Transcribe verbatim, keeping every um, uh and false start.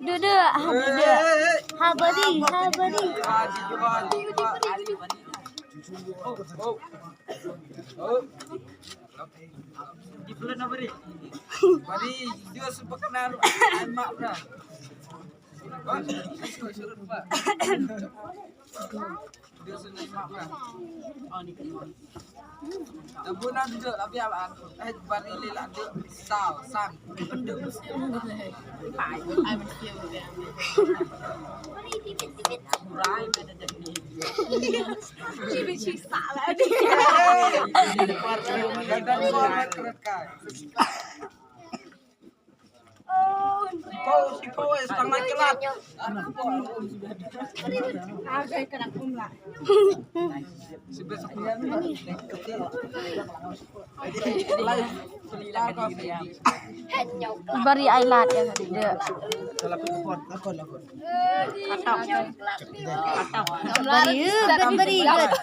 Duduk, ha, duduk. Ha, beri, ha, beri. Beri, dia sebab kenal ai mak bra. Ba, ai surut, surut ba. Dia sini mak bra. Dah bulan juga tapi alan. Eh, bari lila tu. Sal, sang. Penduk. Ai, ai mesti. Kurai beda jadi. Ciri-ciri salah dia. Dah, dah, dah, dah, dah. Bari ai lad ïa ka dek. Bari, bari, bari.